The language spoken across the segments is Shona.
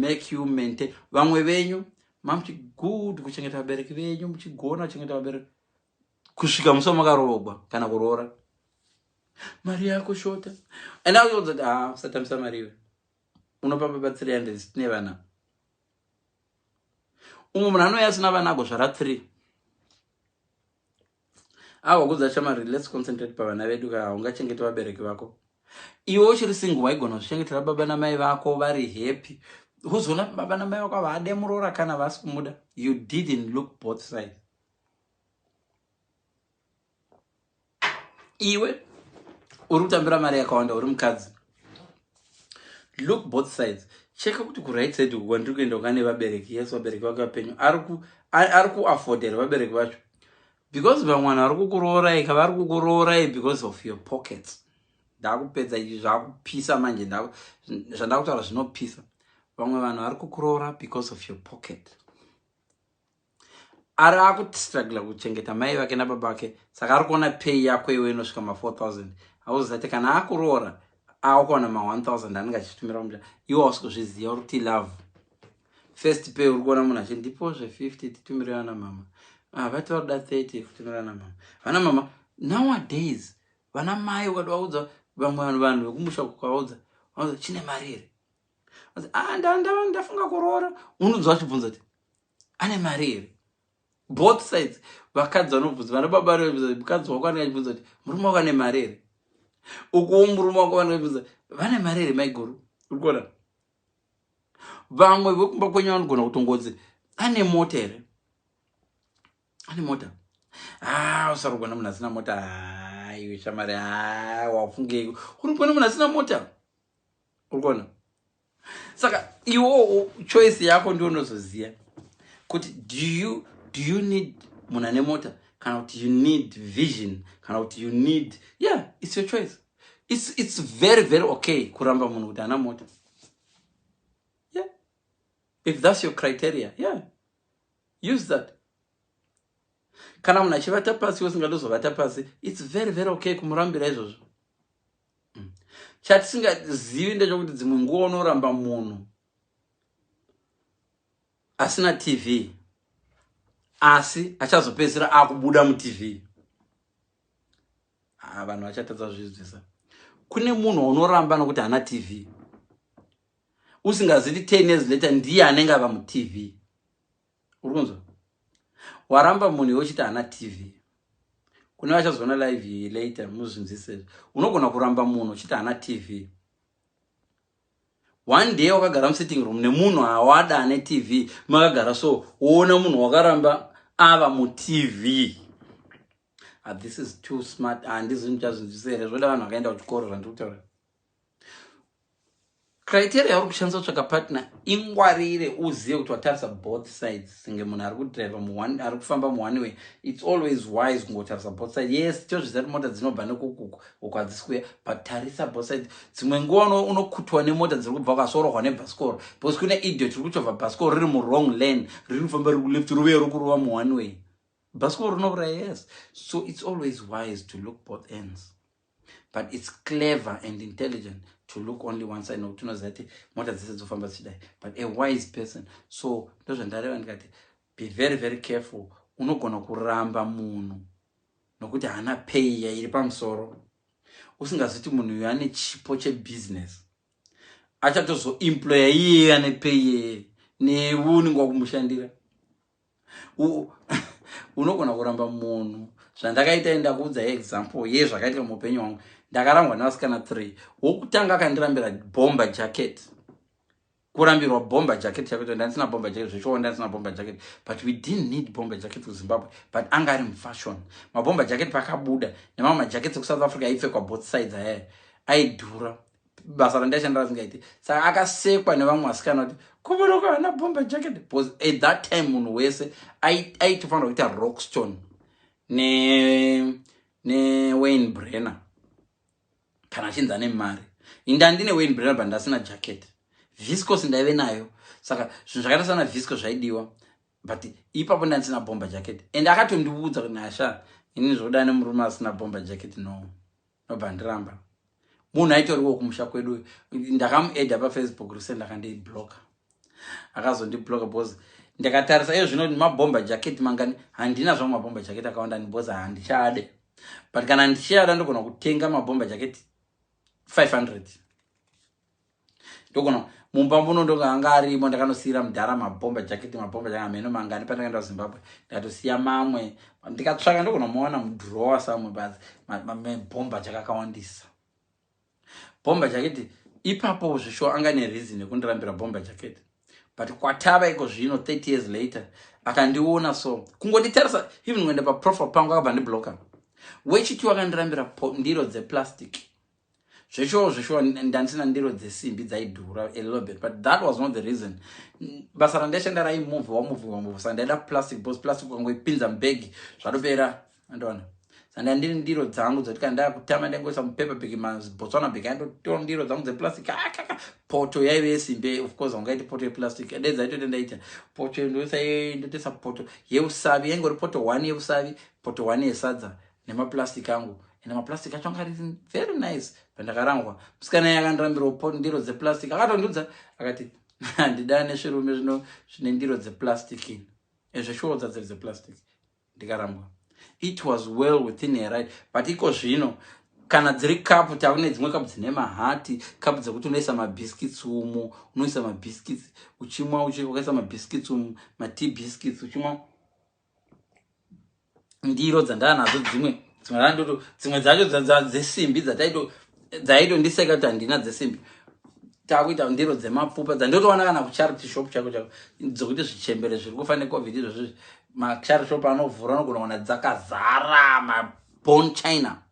Make you maintain. Vamwe venyu mamuchi good kuchengeta vabereki venyu, muchigona kuchengeta vabereki kusvika musi wamakaroogwa kana kuroora, mari yako shota, and akuudza kuti, "Ah, usatambisa mari iwe, unopa baba 300, tine vana." Umwe munhu anouya asina vana, agozvara 3, awakudza, "Shamari, let's concentrate pavana vedu ka, ungachengeta vabereki vako." Iwe uchiri single waigona kuzvichengetera baba namai vako vari happy. Uzoona baba namai vako havade muroora kana vasi kumuda. You didn't look both sides. Iwe uri kutambira mari yakawanda, uri mukadzi, look both sides. Cheka kuti kuright side uku kwandiri kuenda kane vabereki, yes, vabereki vake vapenyu, ari kuafodera vabereki vacho, because vamwe vanhu vari kukuroorai ka, vari kukuroorai because of your pockets. Ndakupedza izvi, zvakupisa manje. Zvandakutaura zvinopisa. Vamwe vanhu vari kukuroora because of your pocket. Ari akustrugla kuchengeta mai vake nababa vake, saka ari kuona pay yako iwe inosvika ma4000. Hauzati kana akuroora akuwana ma1000 anenge achitumira kumusha, iwe hausi kuzviziva. Uri kuti love first pay, uri kuona munhu achindipo zve50, titumire vana mama. Ah, vati vari kuda 30 kutumira vana mama. Vana mama nowadays, vana mai, ukati vaudza vamwe vanhu, vanhu vekumusha, kukaudza vaudza, "Chine mari here?" "Ah, ndafunga kuroora." Unonzwa vachibvunza kuti, "Ane mari here?" Both sides, vakadzi vanobvunza vana baba, vanobvunza mukadzi wako anenge achibvunza kuti, "Murume wako ane mari here?" Ukuwo murume wako vanenge vachibvunza, "Vane mari here maiguru?" Uri kuona vamwe vekumba kwenyu vanogona kutongodzi, "Ane mota here? Ane mota?" Ah, usarugona munhu asina mota. Iwe shamari, wafungeiko? Uri kuona munhu asina mota, uri kuona. Saka iwo choice yako ndio unozoziva kuti do you need munhu ane mota kana kuti you need vision kana kuti you need, yeah, it's your choice. It's very very okay kuramba munhu kuti ana mota. Yeah, if that's your criteria, yeah, use that. Kana munhu achivata pasi, usingadozovata pasi, it's very very okay kumurambira izvozvo. Chatisingazivi ndechekuti dzimwe nguva unoramba munhu asina TV, asi achazopedzisira akubuda muTV. Ah, vanhu vachatadza zvinzwisa. Kune munhu waunoramba nokuti haana TV, usingaziti 10 years later ndiye anenge ava muTV. Uri kunzwa? Waramba munhu iwe uchiti haana TV. Kune vachazoona live iyi later, muzvinzwisezvo. Unogona kuramba munhu uchiti haana TV. One day wakagara musitting room nemunhu awada ane TV, makagara so, woona munhu wakaramba ava muTV. Ah, this is too smart. Handizi muchazvinzwisisa here? Zvoda vanhu vakaenda kuchikoro zvandiri kutaura. Criteria yauri kushandisa kutsvaka partner, ingwarire, uzive kuti watarisa both sides. Senge munhu ari kudriva, ari kufamba muone way, it's always wise kungotarisa both sides. Yes, tozviziva kuti mota dzinobva nekukuku uku hadzisi kuya, but tarisa both sides. Dzimwe nguva unokutwa nemota dziri kubva, ukasorohwa nebhasikoro, because kune idiot riri kuchovha bhasikoro riri muwrong lane, riri kufamba riri kuleft, ruve ruri kurova muone way, bhasikoro rinouraya. Yes, so it's always wise to look both ends, but it's clever and intelligent to look only one side, nokuti unoziva kuti mota dzese dzofamba dzichidai. But a wise person, so ndozvandareva ndikati be very very careful. Unogona kuramba munhu nokuti haana pay yairi pamusoro, usingaziti munhu uyu ane chipo chebusiness, achatozoemploya iyeye ane pay iyeye, newe unenge wakumushandira. Unogona kuramba munhu. Zvandakaita, ndakuudza example yezvakaitika muupenyu hwangu. Ndakarambwa nevasikana 3. Wokutanga akandirambira bomber jacket. Kurambirwa bomber jacket chakuti ndandisina bomber jacket, zvechowo ndandisina bomber jacket, but we didn't need bomber jacket kuZimbabwe, but anga ari mufashion mabomber jacket pakabuda nemamwe majackets ekuSouth Africa aipfekwa both sides ayaya, aidhura. Basa randaishanda rasingaiti, saka akasekwa nevamwe vasikana kuti kuburuka hana bomber jacket, because at that time munhu wese aitofanira kuita Rockstone neWayne Brenner kana achinzi ane mari. Inda ndine Wayne Brenner, but ndasina jacket. Viscose ndaive nayo, saka zvinhu zvakaita sana viscose zvaidiwa, but ipapo ndandisina bomber jacket, and akatondiudza kuti, "Nasha, ini zvoda nemurume asina bomber jacket, no." Nobva ndiramba. Munhu aitoriwo kumusha kwedu. Ndakamuedha paFacebook recent, akandibloka. Akazondibloka because ndakatarisa iyo zvino mabomber jacket mangani. Handina zvangu mabomber jacket akawanda because handichade, but kana ndichiada ndogona kutenga mabomber jacket 500. Ndogona mumba muno ndonga anga arimo. Ndakanosiyira mudhara mabomber jacket, mabomber jacket ameno mangani pandakaenda kuZimbabwe. Ndikatosiya mamwe, ndikatsvaka ndogona muwana mudrower samwe, but mabomber jacket akawandisa. Bomber jacket ipapo zvisho anga nereason yekundirambira bomber jacket, but kwatava iko zvino, 30 years later, akandiona so, kungonditarisa, even kuenda paprofile pangu, akabva ndibloka. Wechiti wakandirambira ndiro dzeplastic. Zveshuwo zveshuwa ndandisina ndiro dzesimbi, dzaidhura a little bit, but that was not the reason. Basa randaishanda raimuvhi wamuvhi wamuvhi, saka ndaida plastic because plastic ukangoipinza mubhegi zvatopera, andoona. Saka ndandiri ndiro dzangu dzoti kana ndakutama ndaingoisa mupaper bag, maBotswana bag, andotora ndiro dzangu dzeplastic akaka. Poto yaive yesimbi, of course ungaiti poto yeplastic dai dzaitoita. Ndaita poto, ndotoisa poto yeusavi, yaingori poto one yeusavi, poto one yesadza nemaplastic angu, ende maplastic acho anga ari very nice. Pandakarangwa, musikana iye akandirambirawo ndiro dzeplastic. Akatondiudza akati, "Handida nezvirume zvino zvine ndiro dzeplastic." Ezveshuwo dzadziri dzeplastic, ndikarambwa. It was well within her right, but iko zvino kana dziri kapu, takune dzimwe kapu dzine mahati, kapu dzekuti unoisa mabiscuits umo, unoisa mabiscuits uchimwa, ukaisa mabiscuits umu, matea biscuits uchimwa. Ndiro dzandaa nadzo dzimwe, dzimwe dzandoto, dzimwe dzacho dzesimbi dzataito dzaitondiseka kuti handina dzesimbi. Takuita ndiro dzemapfupa dzandotowana kana kucharity shop chako chako, dzokuti zvichembere zviri kufa neCOVID izvozvo, macharity shop anovhura, unogona kuona dzakazara mabone china,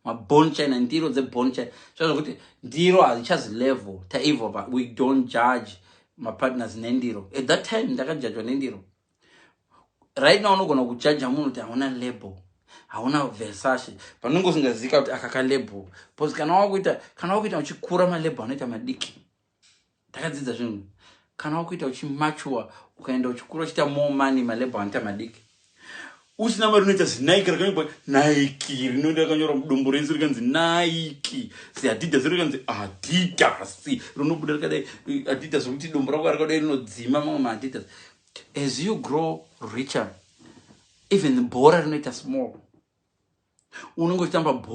mabone china, ndiro dzebone china. Zva zvokuti ndiro hadzichazi level taivova. We don't judge mapartners nendiro. At that time ndakajajwa nendiro. Right now unogona kujaja munhu kuti hauna label, hauna Versace, panonge usingazika kuti aka kalabel, because kana wakuita uchikura, malabel anoita madiki. Ndakadzidza zvinhu, kana wakuita uchimature, ukaenda uchikura, uchiita more money, malabel anoita madiki. Usina mari unoita ziNike rakanyorwa Nike, rinoenda rakanyorwa mudumbu rese rikanzi Nike, ziAdidas rikanzi Adidas, rinobuda rakadai Adidas, rokuti dumbu rako rakadai rinodzima mamwe maAdidas. As you grow richer, even bhora rinoita small, unenge uchitamba bhora.